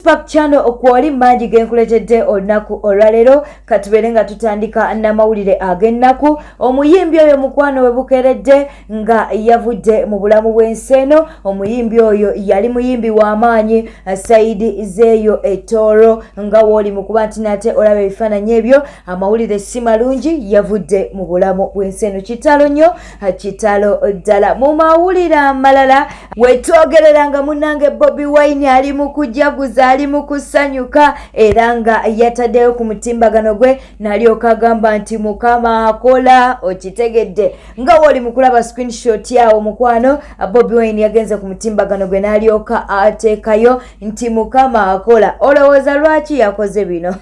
Spark Channel okwoli mangi genkuletedde olunaku olwaleero. Katubeere nga tutandika n'amawulire ag'ennaku. Omuyimbi oyo mukwano we bukeredde nga yavudde mu bulamu bw'ensi eno. Omuyimbi oyo yali muyimbi w'amaanyi sayidi zeeyo etooro, nga wooli mu kuba nti nate olaba ebifaananyi ebyo. Amawulire si malungi, yavudde mu bulamu bw'ensi eno. Kitalo nnyo, kitalo ddala. Mu mawulire amalala wetwogerera nga munnange Bobi Wine ali mu kujaguza, ali mu kusanyuka, era nga yataddeyo ku mutimbagano gwe n'alyoka agamba nti Mukama akola. Okitegedde nga wooli mu kulaba screenshot awo, mukwano Bobi Wine yagenze ku mutimbagano gwe n'alyoka ateekayo nti Mukama akola. Olowooza lwaki yakoze bino?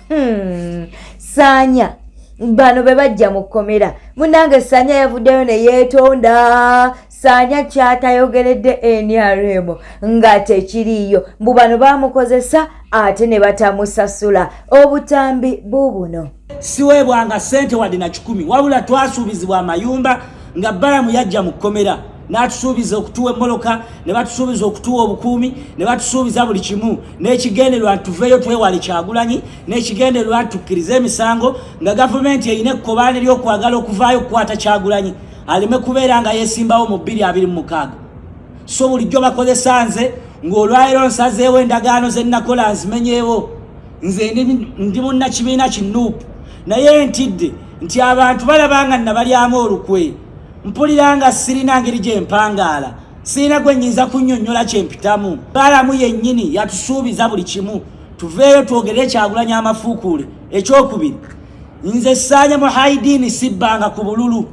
Saanya bano be bajja mu kkomera. Munnange Saanya yavuddeyo ne yeetonda. Saanya kyatayogeredde NRM nga tekiriiyo, mbu bano bamukozesa ate ne batamusasula. Obutambi buubuno. Siweebwanga ssente wadde na 100, wabula twasuubizibwa amayumba nga Balamu yajja mu kkomera n'atusuubiza okutuwa emmoloka, ne batusuubiza okutuwa obukuumi, ne batusuubiza buli kimu, n'ekigendererwa nti tuveeyo twewale Kyagulanyi, n'ekigendererwa nti tukkirize emisango, nga gavumenti erina ekkobaane ly'okwagala okuvaayo okukwata Kyagulanyi aleme kubeera nga yeesimbawo mu 2026. So bulijjo bakozesa nze, ng'olwaleero nsazeewo endagaano ze nnakola nzimenyeewo. Nze ndi munnakibiina ki NUP, naye ntidde nti abantu balaba nga nabalyamu olukwe. Mpulira nga sirina ngeri gye mpangaala, sirina gwe nnyinza kunnyonnyola kye mpitamu. Balamu yennyini yatusuubiza buli kimu, tuveeyo twogere Kyagulanyi amafuukuule. Ekyokubiri, nze Saanya Muhaidiini sibbanga ku bululu.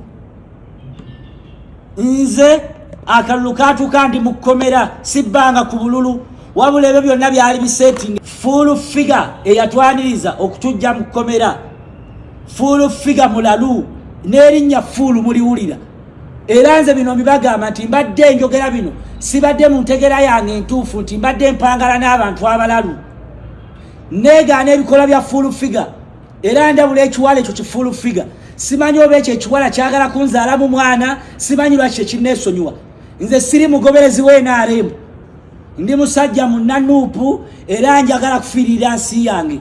Nze akalulu katuuka ndi mu kkomera, sibbanga ku bululu, wabula ebyo byonna byali bisetting. Full Figure eyatwaniriza okutujja mu kkomera, Full Figure mulalu, n'erinnya full muliwulira. Era nze bino mbibagamba nti mbadde njogera bino sibadde mu ntegera yange entuufu, nti mbadde mpangala n'abantu abalalu. Neegaana ebikolwa bya Full Figure, era ndabula ekiwala ekyo ki Full Figure. Simanyi oba ekyo ekiwala kyagala kunzaalamu mwana, simanyi lwaki kyekinneesonyiwa. Nze siri mugoberezi wa NRM, ndi musajja munna NUP, era njagala kufiirira nsi yange.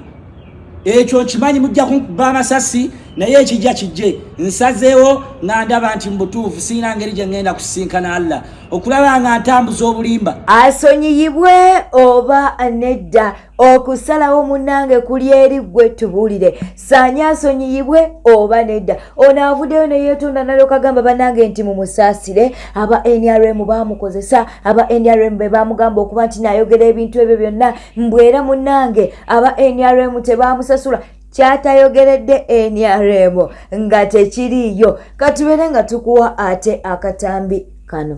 Ekyo nkimanyi, mujja kunkuba amasasi, naye ekijja kijje. Nsazeewo nga ndaba nti mu butuufu sirina ngeri gye ŋŋenda kusisinkana Allah okulaba nga ntambuza obulimba. Asonyiyibwe oba nedda, okusalawo munnange kuli eri ggwe. Tubuulire, Saanya asonyiyibwe oba nedda? Ono avuddeyo ne yeetonda nalyoka agamba bannange nti mumusaasire, aba NRM bamukozesa, aba NRM be bamugamba okuba nti naayogera ebintu ebyo byonna, mbwera munnange aba NRM tebamusasula. Kyatayogeredde NRM nga tekiriiyo. Katubeere nga tukuwa ate akatambi kano.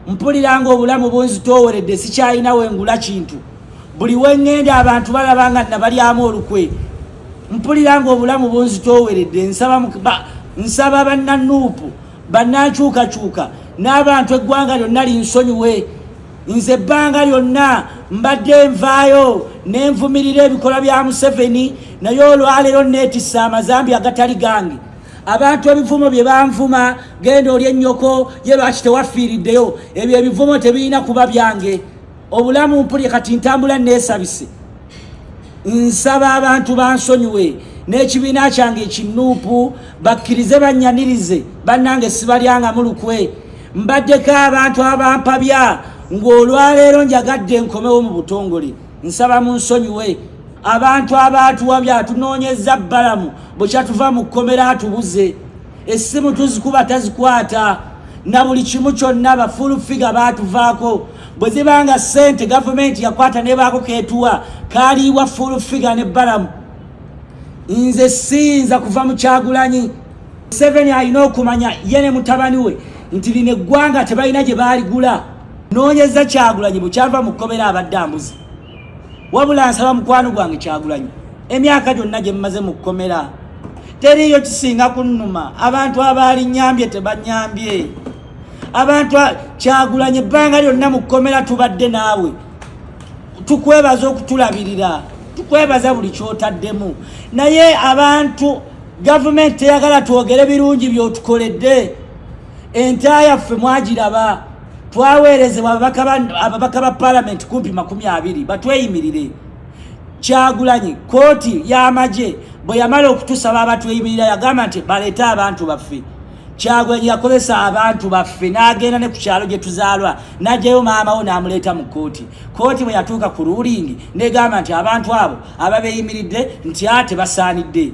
Mpulira nga obulamu bunzitooweredde, sikyalina wengula kintu. Buli weŋŋenda abantu balaba nga nabalyamu olukwe. Mpulira nga obulamu bunzitooweredde. Nsaba banna NUP, bannankyukakyuka n'abantu, eggwanga lyonna linsonyiwe. Nze ebbanga lyonna mbadde nvaayo nenvumirira ebikolwa bya Museveni, naye olwaleero neetissa amazambi agatali gange. Abantu ebivumo bye banvuma, genda oli ennyoko ye, lwaki tewafiiriddeyo, ebyo ebivumo tebirina kuba byange. Obulamu mpulye kati ntambula neesabise. Nsaba abantu bansonyiwe n'ekibiina kyange eki NUP bakkirize bannyanirize. Bannange, sibalyangamu lukwe, mbaddeko abantu abampabya, ng'olwaleero njagadde nkomewo mu butongole. Nsaba munsonyiwe. Abantu abaatuwabya, tunoonyeza Balamu bwe kyatuva mu kkomera atubuze, essimu tuzikuba tazikwata, na buli kimu kyonna. Ba Full Figure baatuvaako. Bwe zibanga ssente gavumenti yakwata nebaako ketuwa, kaliibwa Full Figure ne Balamu. Nze siyinza kuva mu Kyagulanyi. Seven alina okumanya ye ne mutabani we nti lino eggwanga tebalina gye baaligula. Noonyeza Kyagulanyi bwekyava mu kkomera abadde ambuzi. Wabula nsaba mukwano gwange Kyagulanyi, emyaka gyonna gye mmaze mu kkomera teriiyo kisinga kunnuma. Abantu abaali nyambye tebanyambye. Abantu Kyagulanyi, ebbanga lyonna mu kkomera tubadde naawe, tukwebaza okutulabirira, tukwebaza buli kyotaddemu, naye abantu, gavumenti teyagala twogere birungi byotukoledde. Enta yaffe mwagiraba, twaweerezebwa ababaka ba palamenti kumpi 20 batweyimirire. Kyagulanyi kooti y'amagye bwe yamala okutusaba abatweyimirira yagamba nti baleete abantu baffe. Kyagulanyi yakozesa abantu baffe n'agenda ne ku kyalo gye tuzaalwa n'aggyayo maama wo n'amuleeta mu kkooti. Kkooti bwe yatuuka ku ruulingi n'egamba nti abantu abo ababeeyimiridde nti a tebasaanidde.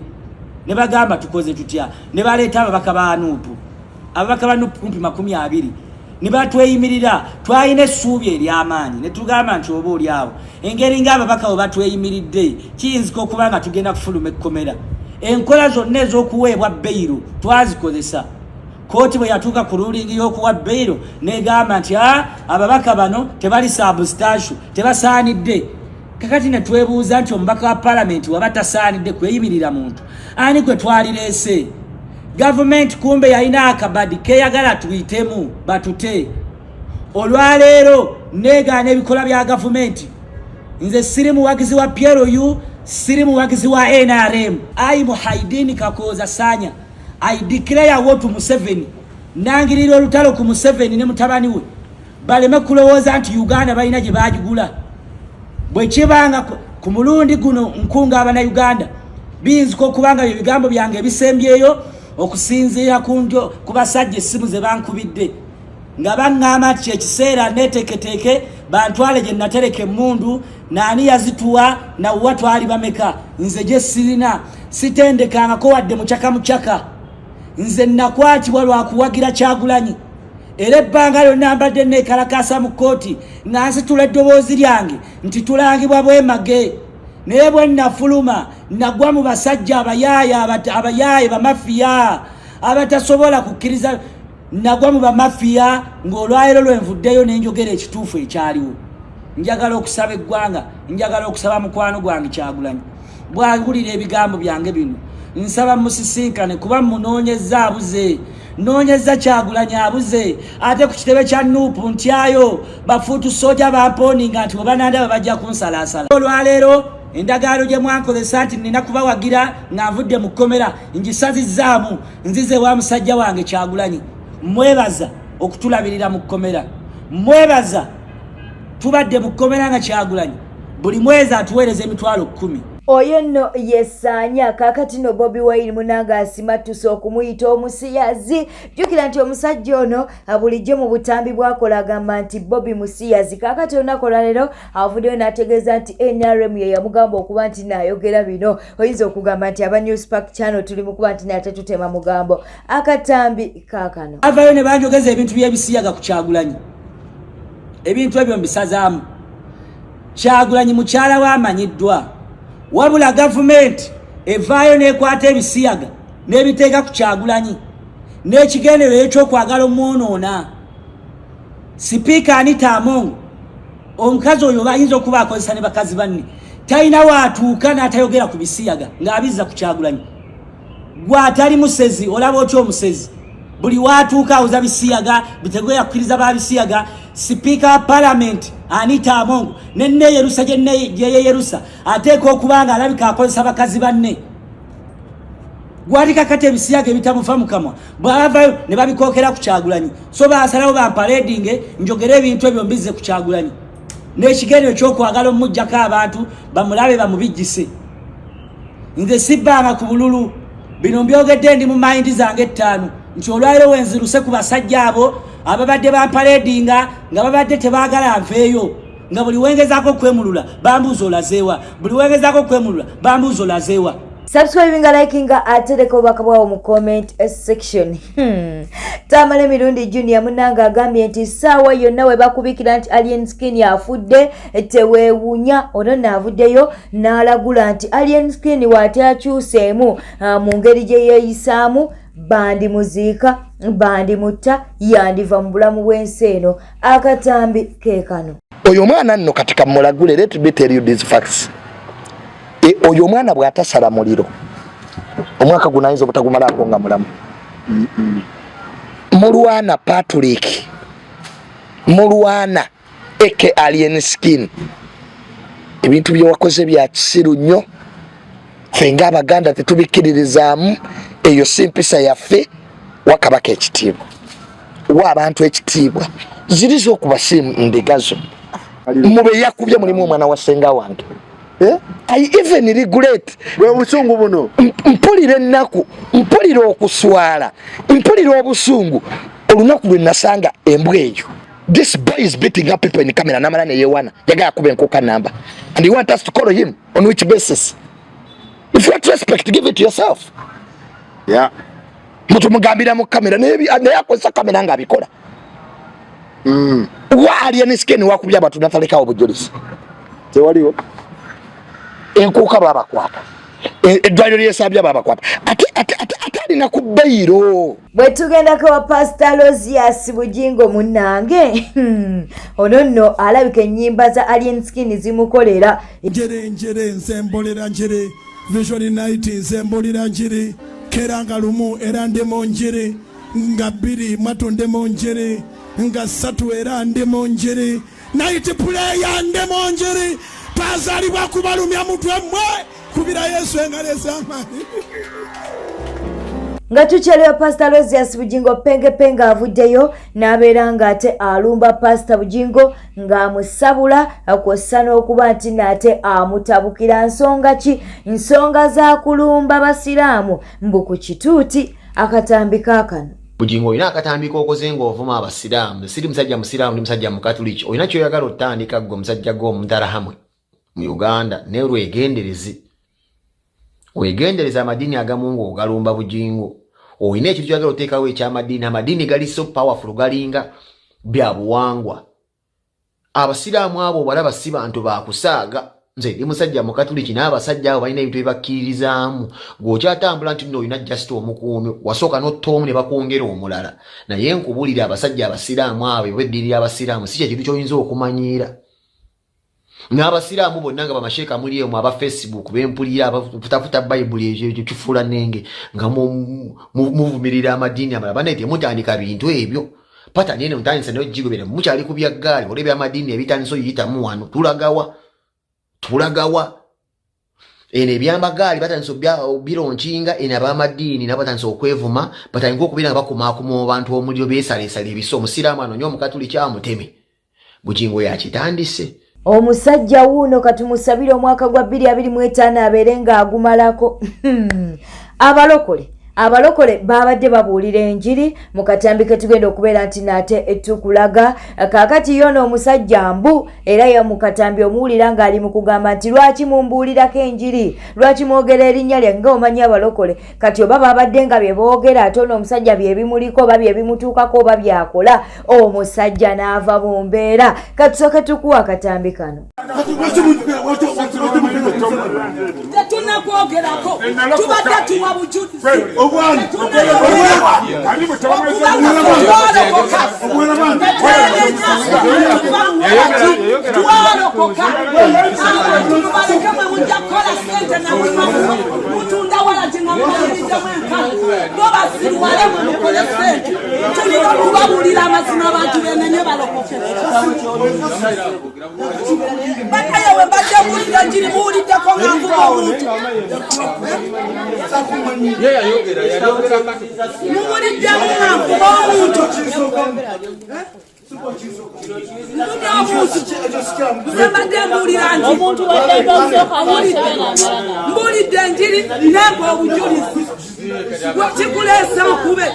Ne bagamba tukoze tutya? Ne baleeta ababaka ba Nuupu, ababaka ba Nuupu kumpi 20 ne batweyimirira. Twalina essuubi ery'amaanyi ne tugamba nti oba oli awo engeri ng'ababaka bwe batweyimiridde kiyinzika okuba nga tugenda kufuluma ekkomera. Enkola zonna ez'okuweebwa beyiro twazikozesa. Kkooti bwe yatuuka ku ruulingi y'okuwa beyiro n'egamba nti a ababaka bano tebali substantial, tebasaanidde. Kakati ne twebuuza nti omubaka wa palamenti waba tasaanidde kweyimirira muntu ani gwe twalireese? Gavumenti kumbe yalina akabadi keyagala tuyitemu batute. Olwaleero neegaana ebikola bya gavumenti. Nze siri muwagizi wa PLU, siri muwagizi wa NRM. Ayi Muhaidini Kakooza Sanya, I declare war to Museveni. Nangirira olutalo ku Museveni ne mutabani we baleme kulowooza nti Uganda balina gye baagigula. Bwe kibanga ku mulundi guno nkunga abannayuganda, biyinzika okuba nga bye bigambo byange ebisembyeyo okusinziira ku ndyo ku basajja essimu ze bankubidde nga baŋŋamba nti kyekiseera neeteeketeeke bantwale gye natereka emmundu, naani yazituwa nawuwa twali bameka. Nze gye sirina sitendekangako wadde mucaka mucaka. Nze nakwatibwa lwa kuwagira Kyagulanyi, era ebbanga lyonna mbadde neekalakaasa mu kkooti nga nsitula eddoboozi lyange nti tulangibwa bwemage. Naye bwe nafuluma nagwa mu basajja abayaaye, abayaaye bamafiya abatasobola kukkiriza. Nagwa mu bamafiya ng'olwaleero lwe nvuddeyo ne njogera ekituufu ekyaliwo. Njagala okusaba eggwanga, njagala okusaba mukwano gwange Kyagulanyi, bw'awulira ebigambo byange bino nsaba musisinkane, kuba munoonyezza abuze, noonyezza Kyagulanyi abuze. Ate ku kitebe kya Nuupu ntyayo bafuutu sooja bampooninga nti bwe banandaba bajja kunsalaasala. Olwaleero endagaano gye mwankozesa nti nnina kubawagira nga nvudde mu kkomera ngisazizzaamu, nzize wa musajja wange Kyagulanyi. Mwebaza okutulabirira mu kkomera, mwebaza tubadde mu kkomera nga Kyagulanyi buli mwezi atuweereza 100,000. Oyo nno yesaanya. Kaakati no Bobi Wine munanga asimattuse okumuyita omusiyazi. Jjukira nti omusajja ono bulijjo mu butambi bwakola agamba nti Bobi musiyazi. Kaakati olunaku olwaleero avuddeyo n'ategeeza nti NRM ye yamugamba okuba nti naayogera bino. Oyinza okugamba nti aba New Spark Channel tuli mu kuba nti naate tutema mugambo. Akatambi kaakano. Avayo ne banjogeza ebintu by'ebisiyaga ku Kyagulanyi, ebintu ebyo mbisazaamu. Kyagulanyi mukyala we amanyiddwa, wabula gavumenti evaayo n'ekwata ebisiyaga n'ebiteeka ku Kyagulanyi n'ekigendererwa ekyokwagala omwonoona. Sipiika Anita Among, omukazi oyo bayinza okuba akozesa ne bakazi banne, talina waatuuka n'atayogera ku bisiyaga ng'abizza ku Kyagulanyi. Gwe atali musezi olaba otya omusezi buli waatuuka awoza bisiyaga bitegoya kukkiriza ba bisiyaga? Sipiika wa palamenti Anita Among neneeyerusa gyeyeyerusa ateeka okuba nga alabika akozesa bakazi banne. Gwalika kati ebisiyaga ebitamufa mukamwa bw'abavayo ne babikookera ku Kyagulanyi. So baasalawo bampaledinge njogere ebintu ebyo mbizze ku Kyagulanyi n'ekigendero ky'okwagala omuggyako abantu bamulabe bamubijjise. Nze sibbanga ku bululu, bino mbyogedde ndi mu mayindi zange 5 nti olwaliro wenziruse ku basajja abo ababadde bampaledinga nga babadde tebaagala nveeyo, nga buli wengezaako okwemulula bambuuza olazeewa, buli wengezaako okwemulula bambuuza olazeewa. Subscribinga, likinga, atereka obubaka bwawo mu comment section. Tamale Emirundi Junior munanga agambye nti ssaawa yonna we bakubikira nti Alien Skin afudde teweewuunya. Ono naavuddeyo n'alagula nti Alien Skin waatyakyuseemu mu ngeri gye yeeyisaamu, bandimuziika, bandimutta, yandiva mu bulamu bw'ensi eno. Akatambi ke kano. Oyo omwana nno kati kamulagule, let me tell you these facts. Oyo omwana bw'atasala muliro omwaka guno ayinza obutagumalako nga mulamu. Mulwana Patrick Mulwana aka Alien Skin, ebintu byewakoze bya kisiru nnyo. Ffe ng'Abaganda tetubikkiririzaamu, eyo si mpisa yaffe. Wa kabaka ekitiibwa, wa abantu ekitiibwa, ziri z'okuba si ndigazo. Mube yakubye mulimu omwana wa ssenga wange. Eh? I even regret. Bwe busungu buno. Mpulira ennaku, mpulira okuswala, mpulira obusungu olunaku lwe nasanga embwa eyo. This boy is beating up people in camera namala ne yewana. Yagala kuba enkuka namba. And you want us to call him on which basis? If you want respect, give it to yourself. Yeah. Mutumugambira mu kamera naye naye akozesa kamera nga abikola. Wa alien skin wakubya abantu natalekawo obujulizi. Tewaliwo. Enkuuka babakwata. Eddwaliro lyesabya babakwata. Ate ate ate ate alina ku bbayiro. Bwe tugendako wa Pasita Losius Bujingo munnange ono nno alabika ennyimba za Alien Skin zimukolera. Njere njere nze mbolera njere Vision Night nze mbolera njere kera nga lumu era ndi mu njere nga bbiri mwattu ndi mu njere nga ssatu era ndi mu njere Night prayer ndi mu njere twazaalibwa kubalumya mutwe mmwe kubira Yesu engalo ez'amaanyi. Nga tukyaliwa Pasita Losius Bujingo Penge Penge avuddeyo n'abeera ng'ate alumba Pasita Bujingo ng'amusabula kw'ossa n'okuba nti nate amutabukira. Nsonga ki? Nsonga za kulumba basiraamu mbu ku kituuti. Akatambi kaakano. Bujingo olina akatambi k'okoze ng'ovuma abasiraamu. Siri musajja musiraamu, ndi musajja mukatuliki. Olina ky'oyagala otandika ggwe omusajja gw'omutarahamwe mu Uganda, naye lwegendereze. Wegendereze amadiini agamu ng'ogalumba Bujingo. Olina ekintu ky'oyagala oteekawo eky'amadiini. Amadiini gali so powerful, galinga bya buwangwa. Abasiraamu abo obalaba si bantu bakusaaga. Nze ndi musajja mukatuliki, n'abasajja abo balina ebintu byebakkiririzaamu. Gweokyatambula nti nno olina just omukuumi, wasooka n'otta omu ne bakwongera omulala. Naye nkubuulira abasajja abasiraamu abo oba eddiini y'abasiraamu si kyekintu ky'oyinza okumanyiira. N'abasiraamu bonna nga bamasheeka muli emu aba Facebook bempulira abafutafuta Bayibuli ekyo kifuula nnenge nga muvumirira amadiini amalala. Bannaye temutandika bintu ebyo. Patani eno ntandise nayo gigobera mukyali ku bya ggaali olw'ebyamadiini ebitandise oyitamu wano. Tulagawa, tulagawa eno ebyamagaali batandise bironkinga eno ab'amadiini nabo batandise okwevuma, batandike okubeera nga bakumaakuma abantu omuliro beesaleesala ebiso. Omusiraamu anonye omukatuliki amuteme. Bujingo yakitandise. Omusajja wuuno katumusabire omwaka gwa 2025 abeere ng'agumalako. Abalokole abalokole babadde babuulira enjiri mu katambi ke tugenda okubeera nti nate tukulaga kaakati. Yono omusajja mbu era ye mu katambi omuwulira ng'ali mu kugamba nti lwaki mumbuulirako enjiri, lwaki mwogera erinnya lyange nga omanyi abalokole kati oba babadde nga bye boogera, ate ono omusajja bye bimuliko oba bye bimutuukako oba byakola omusajja n'ava mu mbeera. Katusooke tukuwa akatambi kano. Tetunakwogerako, tubadde tuwa bujulizi twalokoka twalokoka. Abantu mubaleke, mwe mujja kukola sente namwe mutunda walagi nga mumaliriddemu enkalu bo basirwale, mwe mukole sente. Tulina okubabuulira amazima abantu benenye balokoke. Banaye we mbadde mbuulira njiri muwuliddeko nga nvuma omuntu? Muwuliddemu nga nvuma omuntu? Nvumya omuntu? Nze mbadde mbuulira nti mbuulidde enjiri nempa obujulizi kikuleesa okube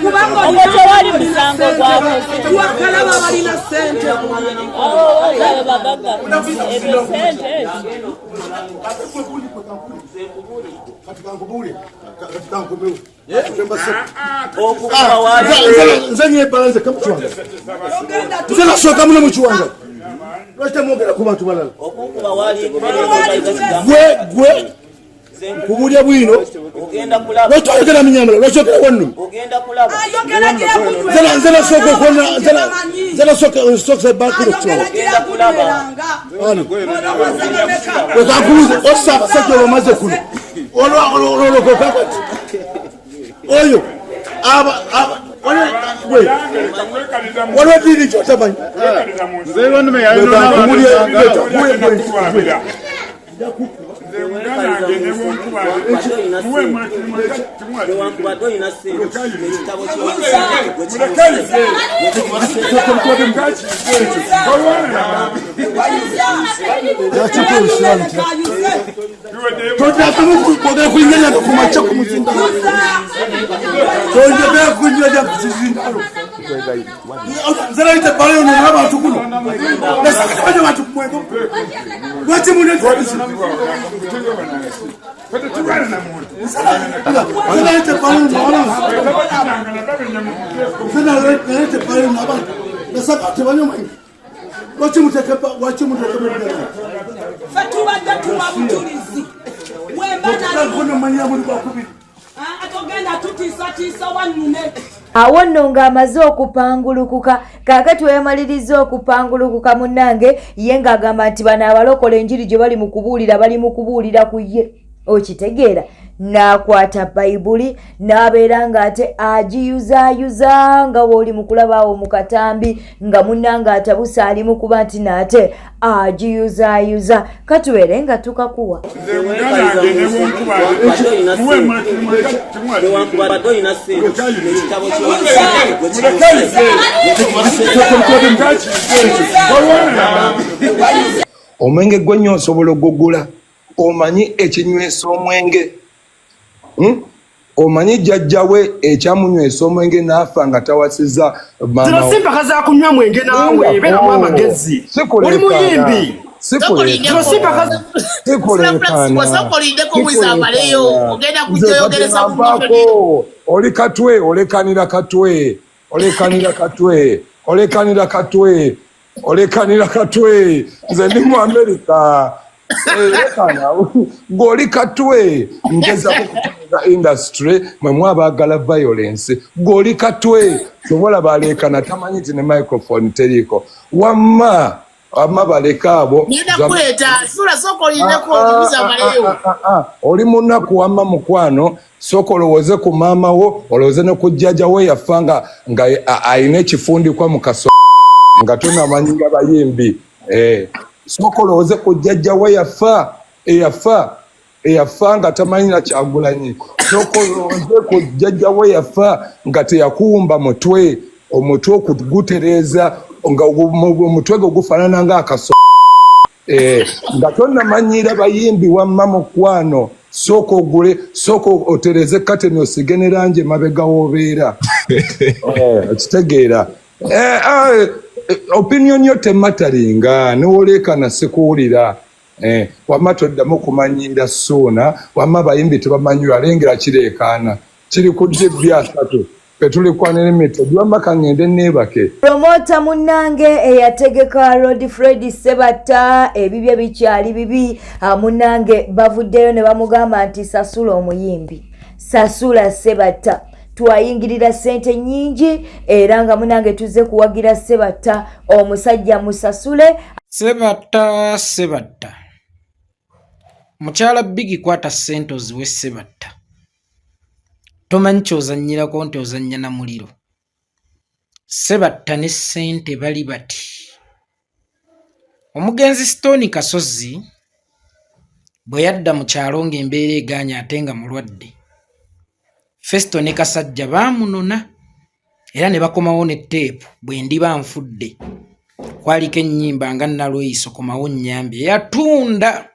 kubanga Ogwo tewali musango gwakoze. Twakalaba balina sente. Abo bagagga ebyo sente ezo. Kati kankubuule, kati kankumewo. Nze nyebala nze kamukiwanga, nze nasooka muno mukiwanga. Lwaki temwogera ku bantu balala? Gwe gwe nkubulya bwino, lwaki oyogera minyamala? Lwaki oyogera wannume? Nze nasooka okubona, nze nasooka nsooka bakulu kukiwanga. Wekankubuuze, ossa abasajja obamaze kuno olwolokoka kati oyo gwe waliwo eddiini kyotamanyi. Newankubadde olina sente ekitabo Toddamu kunyanya kumakya ku muzindalo. Tonjogera kunyanya ku kizindalo. Nze nayita ebbala yono n'abantu kuno. Nasaka abantu ku mwenge. Lwaki munetwabisi? Nze nayita ebbala yono n'abantu. Nze nayita ebbala yono n'abantu. Nasaka tebanywa mwenge. Lwaki muteeka lwaki muteeka Ffe tubadde tuwa bujulizi. Wemba nali muli gwakubiri. Togenda tutiisatiisa wannume. Awo nno ng'amaze okupangulukuka, kaakati weyamaliriza okupangulukuka munnange, ye ng'agamba nti bano abalokole enjiri gye bali mu kubuulira bali mu kubuulira ku ye. Okitegeera? N'akwata Bayibuli n'abeera ng'ate agiyuzaayuza nga w'oli mu kulaba awo mu katambi nga munnange atabuse ali mu kuba nti naate agiyuzaayuza. Katubeere nga tukakuwa. Omwenge gwe nnyo osobola ogugula. Omanyi ekinywesa omwenge? Omanyi jjajja we ekyamunywesa omwenge n'afa nga tawasiza maama Zino we? si mpaka za kunywa mwenge naawe, beeramu amagezi. Oli muyimbi. Zino si mpaka Sikuleekaana. Okolindeko wiza amaleyo ogenda Nze kujja oyogereza ku kati oli katwe, olekanira katwe, olekanira katwe, olekanira katwe, olekanira katwe. Nze ndi mu Amerika. Lekana ng'oli katwe, ngezako kutuuza industry mwe mwabaagala violence. Ng'oli katwe sobola baleekana, tamanyi nti ne microphone teriiko. Wamma wamma baleka abo. Ngenda kuleeta sula, sooka olindeko wiza amaleyo. Oli munaku wamma mukwano, sooka olowooze ku maama wo, olowooze ne ku jjajja we yafa nga nga ayina ekifundikwa mu kaso nga tonamanyira bayimbi. Sooka olowooze ku jjajja we yafa, eyafa eyafa nga tamanyi na Kyagulanyi. Sooka olowooze ku jjajja we yafa nga teyakuwumba mutwe, omutwe okugutereeza nga omutwe gwe gufaanana ng'akaso. Nga tonamanyira bayimbi wamma mukwano, sooka ogule, sooka otereze kateni osige ne langi emabega w'obeera. Okitegeera? Opinion yo temataringa, newoleekana sikuwulira. Wamma toddamu kumanyiira Ssuuna, wamma abayimbi tebamanyiira, alengera kireekaana kiri ku DB 3 ffe tuli Limited. Wamma kaŋŋende neebake. Promota munnange eyategeka Rod Fred Sebatta, ebibye bikyali bibi. Munnange bavuddeyo ne bamugamba nti sasula omuyimbi, sasula Sebatta, twayingirira ssente nnyingi era nga munange tuzze kuwagira Sebatta, omusajja musasule. Sebatta, Sebatta, mukyala Bigi, kwata ssente oziwe Sebatta. Tomanyi ky'ozannyirako nti ozannya na muliro. Sebatta ne ssente bali bati. Omugenzi Stone Kasozi bwe yadda mu kyalo ng'embeera egaanye ate nga mulwadde, Festo ne Kasajja baamunona era ne bakomawo ne teepu bwe ndiba nfudde. Kwaliko ennyimba nga Nalweyiso komawo nnyambye yatunda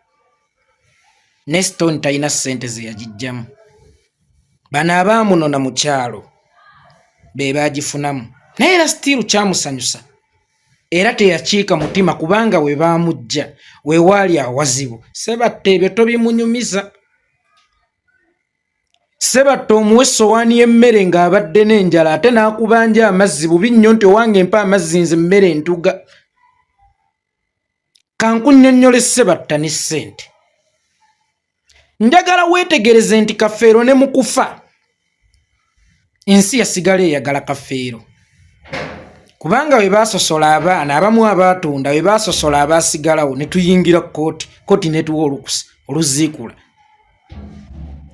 ne Stone talina ssente ze yagiggyamu. Bano abaamunona mu kyalo be baagifunamu, naye era still kyamusanyusa era teyakiika mutima kubanga we baamuggya we waali awazibu. Sebatta ebyo tobimunyumiza. Sebatta omuwa essowaani y'emmere ng'abadde n'enjala ate n'akubanja amazzi bubi nnyo nti owange mpa amazzi nze emmere ntuga. Kankunnyonnyole Sebatta ne ssente. Njagala weetegereze nti Kafeero ne mu kufa ensi yasigala eyagala Kafeero, kubanga bwe baasosola abaana abamu abaatunda, bwe baasosola abaasigalawo ne tuyingira kkooti, kkooti n'etuwa olukusa oluziikula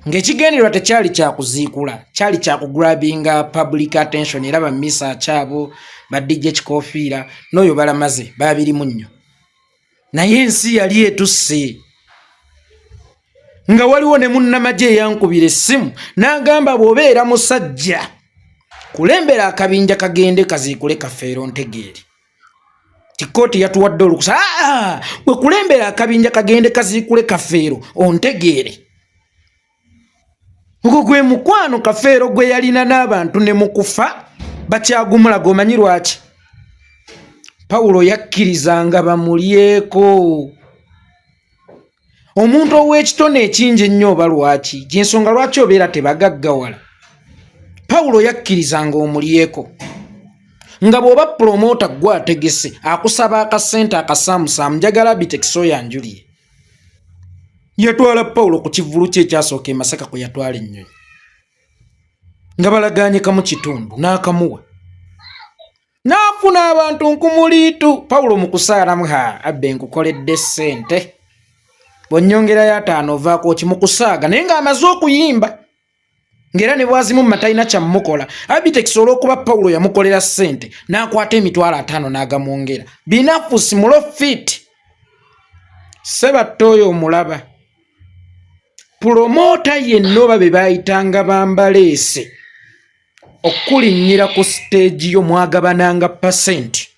ng'ekigendererwa tekyali kya kuziikula, kyali kya kugrabinga public attention. Era bamisa akyabo ba DJ Kikofiira n'oyo balamaze babirimu nnyo, naye ensi yali etusse. Nga waliwo ne munnamagye eyankubira essimu n'agamba, bw'obeera musajja kulembera akabinja kagende kaziikule Kafeero, ntegeere ti kkooti yatuwadde olukusa. Aa, we kulembera akabinja kagende kaziikule Kafeero ontegeere. Ogwo gwe mukwano Kafeero gwe yalina n'abantu, ne mu kufa bakyagumulaga. Omanyi lwaki? Pawulo yakkirizanga bamulyeko, omuntu ow'ekitone ekingi ennyo. Oba lwaki? Gyensonga lwaki obeera tebagaggawala. Pawulo yakkirizanga omulyeko, nga bw'oba promoter gwe ategese akusaba akasente akasaamusaamu, njagala Abitex oyanjulie. Yatwala Pawulo ku kivvulu kye ekyasooka e Masaka, kwe yatwala ennyonyi nga balaganye kamu kitundu n'akamuwa, n'afuna abantu nkumuliitu. Pawulo mu kusaalamu, ha abbe, nkukoledde ssente, bw'onnyongerayo 50 ovaako ki? Mu kusaaga, naye ng'amaze okuyimba, ng'era ne bwazimumma talina kyamukola. Abitex olw'okuba Pawulo yamukolera ssente, n'akwata 50,000 n'agamwongera binafusi mulofit. Sebatta oyo omulaba promoter yenna oba be baayitanga bambaleese okulinnyira ku siteegi yo, mwagabananga pasenti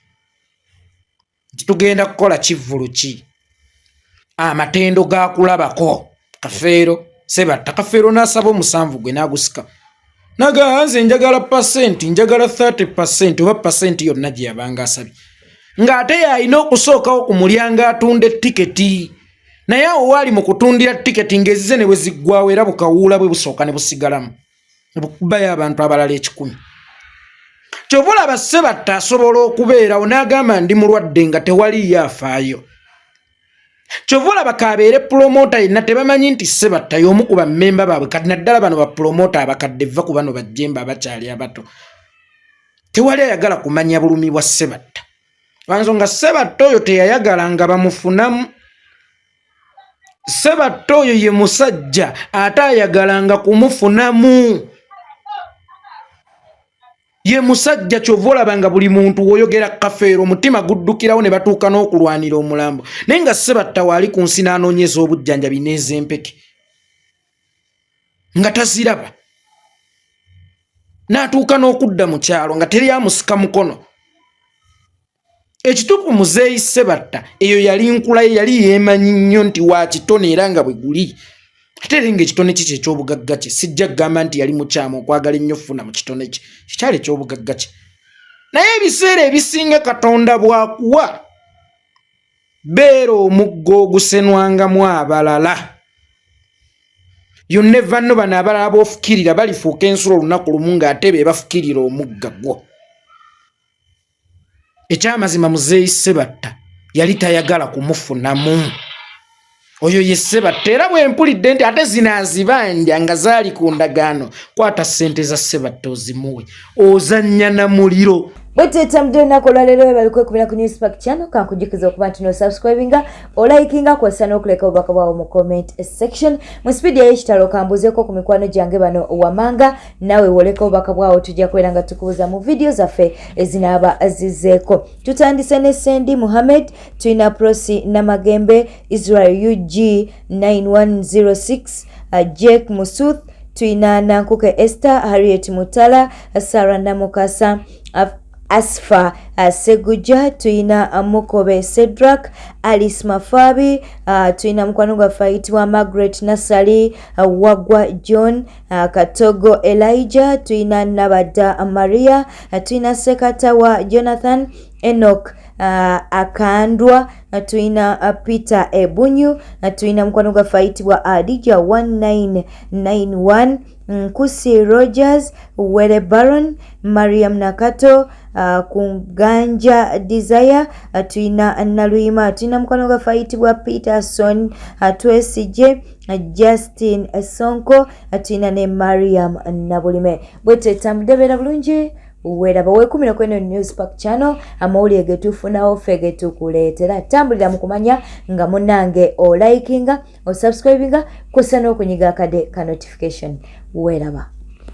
nti tugenda kukola kivvulu ki, amatendo gakulabako Kafeero Sebatta. Kafeero n'asaba omusanvu gwe n'agusika, nagaa nze njagala pasenti, njagala 30% oba pasenti yonna gye yabanga asabye, ng'ate yalina okusookawo ku mulyango atunda etiketi. Naye awo waali mu kutundira tiketi ng'ezize ne bwe ziggwawo, era bukawuula bwe busooka ne busigalamu ne bukubayo abantu abalala 100. Kyova olaba Sebatta asobola okubeerawo n'agamba ndi mulwadde nga tewaliyo afaayo. Kyova olaba kabeere promoter yenna, tebamanyi nti Sebatta y'omu ku bammemba baabwe. Kati naddala bano bapromoter abakadde, vva ku bano bajjemba abakyali abato, tewali ayagala kumanya bulumi bwa Sebatta. Lwansonga Sebatta oyo teyayagala nga bamufunamu. Sebatta oyo ye musajja ate ayagalanga kumufunamu, ye musajja. Kyova olaba nga buli muntu woyogera Kafeero omutima guddukirawo, ne batuuka n'okulwanira omulambo, naye nga Sebatta waali ku nsi n'anoonyeza obujjanjabi n'ez'empeke nga taziraba, n'atuuka n'okudda mu kyalo nga teri amusika mukono. Ekituufu, muzeeyi Sebatta eyo yali nkula ye, yali yeemanyi nnyo nti wa kitone, era nga bwe guli ate era nga ekitone kye kyekyobugagga kye. Sijja kugamba nti yali mukyamu okwagala ennyo okufuna mu kitone kye, kikyali ekyobugagga kye, naye ebiseera ebisinga Katonda bw'akuwa, beera omugga ogusenwangamu abalala. You never know, bano abalala b'ofukirira balifuuka ensulo olunaku lumu, ng'ate be bafukirira omugga gwo. Ekyamazima, muzeeyi Sebatta yali tayagala kumufunamu. Oyo ye Sebatta. Era bwe mpulidde nti ate zino azibanja nga zaali ku ndagaano, kwata ssente za Sebatta ozimuwe, ozannya na muliro. Bwetutambudde olunaku olwaleero, webali kwekubira ku Newspark channel. Kankujukiza okuba nti nosubscribinga, olikinga, kw'ossa n'okuleka obubaka bwawo mu comment section. Mu sipiidi ey'ekitalo, kambuzeeko ku mikwano gyange bano wamanga. Naawe woleka obubaka bwawo, tujja kubeera nga tukubuza mu vidiyo zaffe ezinaaba zizeeko. Tutandise ne Sendi Muhammed, tulina Prosi Namagembe, Israel Ug 9106, Jake Musuth, tulina Nankuke Esther, Harriet Mutala, Sarah Namukasa, Asfa Seguja, tulina Mukobe Cedrak, Alice Mafabi, tulina mukwano gwaffe ayitibwa Margaret Nasali, Wagwa John, Katogo Elijah, tulina Nabadda Maria, tulina Sekatawa Jonathan, Enoch Akandwa, tulina Peter Ebunyu, tulina mukwano gwaffe ayitibwa Adija 1991, Nkusi Rogers, Were Baron, Mariam Nakato, Kunganja Desire, tulina Naluyima, tulina mukwano gwaffe ayitibwa Peterson Twesije, Justin Sonko, tulina ne Mariam Nabulime. Bwetwetambudde, beera bulungi, weeraba, weekumira kweno Newspark channel, amawulire getufunawo ffe getukuleetera. Tambulira mu kumanya nga munnange olikinga, osubscribinga, kussa n'okunyiga akade ka notification. Weeraba.